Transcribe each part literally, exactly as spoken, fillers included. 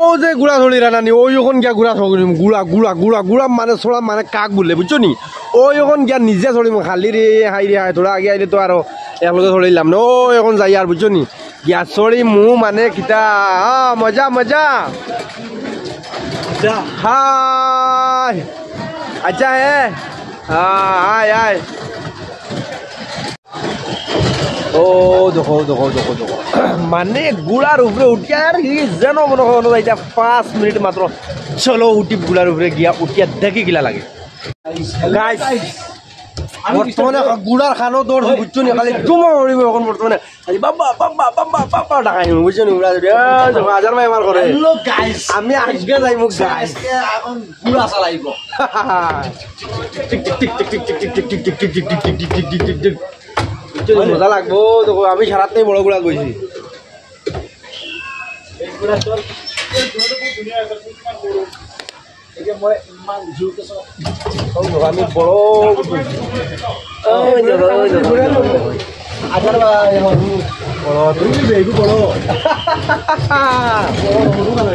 ও যে গুড়া চড়িরা নানি, ওই অখন গিয়া গুড়া চড়িমু, গুড়া, গুড়া, গুড়া, গুড়া মানে চড়া মানে কাক বুলে, বুঝছো নি? ওই অখন গিয়া নিজে চড়িমু, খালি রে, হায় রে হায়, থুড়া আগে আইলে তো আরো একলগে চড়িলাম না, ওই অখন যাইয়ার, বুঝছো নি? গিয়া চড়িমু মানে কিতা, আ, মজা, মজা। হায়। আচ্ছা, হে। আ, আয়, আয়। ও দেখো, দেখো, দেখো, দেখো। মানে গুড়ার উপরে উঠিয়া আর ই যেন মনে হয় না, এটা পাঁচ মিনিট মাত্র। চলো উঠি গুড়ার উপরে গিয়া উঠিয়া দেখি কিলা লাগে। গাইস, বর্তমানে গুড়ার খানো দৌড় বুঝছো নি, খালি জমা উড়িব অখন বর্তমানে। খালি বাবা, বাবা, বাবা, বাবা ডাকাই নিব, বুঝছো নি? উড়া উড়ি, এই দেখো, আজার ভাই আমার করে। Hello guys. আমি আগে যাইমু গাইস। আজকে এখন গুড়া চালাইব। Tick, tick, tick. বুঝছো নি? মজা লাগবো। দেখো, আমি সারাতেই বড় গুড়া কইছি। এই যে মই ইমান জোৰকে চলা। ও বাবা, আমি বড়। ওই দেখো, ওই দেখো। আজার ভাই, বড়, তুমি বেগু বড়। বড়, বড়, বড়।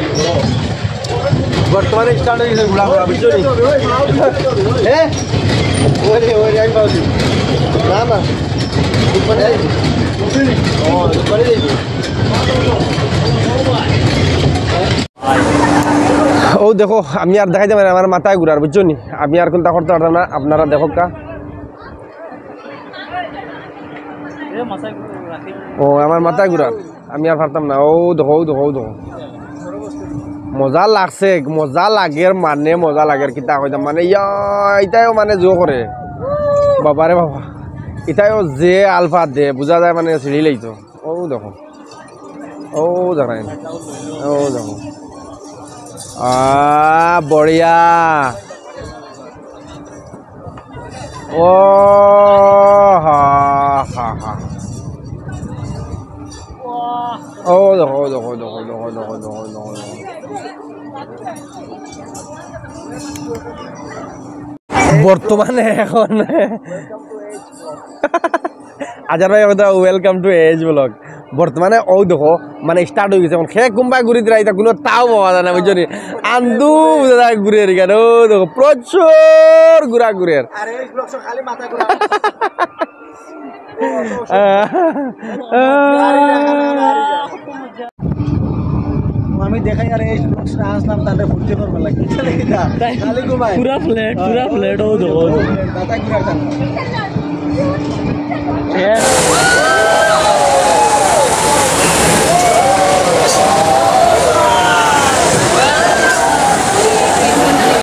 বর্তমানে স্টার্ট হয়ে গেছে গুড়া গুড়া, বুঝছো নি? হ্যাঁ? ওরে, ওরে, আমি পাউছি। না, না। উপরে যাইবি। ও, উপরে যাইবি। ও দেখো, আমি আর দেখাইতাম পারি না, আমার মাথায় ঘুরার, বুঝছো নি? আমি আর কুন্তা করতাম পারতাম না, আপনারা দেখউক্কা। ও, আমার মাথায় ঘুরার, আমি আর পারতাম না। ও দেখো, ও দেখো, ও দেখো। মজা লাগছে, মজা লাগের মানে, মজা লাগের, কিতা কইতাম মানে, ইয়া, ইতায়ও মানে জো করে। বাবারে বাবা, ইতায়ও যে আলফা দে, বুঝা যায় মানে ছিঁড়ি লাইতো। ও দেখো। ও দেখেন, ও দেখো। আ, বড়িয়া। ও হা, হা, হা। ও দেখো, ও দেখো, ও দেখো। বর্তমানে এখন আজার ভাই, আমরা welcome to এএইচ ব্লগ। বর্তমানে ও দেখো, মানে স্টার্ট হয়ে গেছে। এখন সে কুম্বায় ঘুরি দিরা, ইতা কোনো তাও পাওয়া যায় না, বুঝছো নি? আন্দু বুঝা যায় ঘুরে আর কেন, ও দেখো, প্রচুর ঘুরা ঘুরের। আরে, এই ব্লগ সব খালি মাথা ঘুরা। আমি দেখাই আর এই ব্লগটা আসলাম, তাতে ভর্তি করবো লাগে। তাই খালি ঘুমায়। পুরা ফ্ল্যাট, পুরা ফ্ল্যাট, ও দেখো। মাথা ঘুরা টান।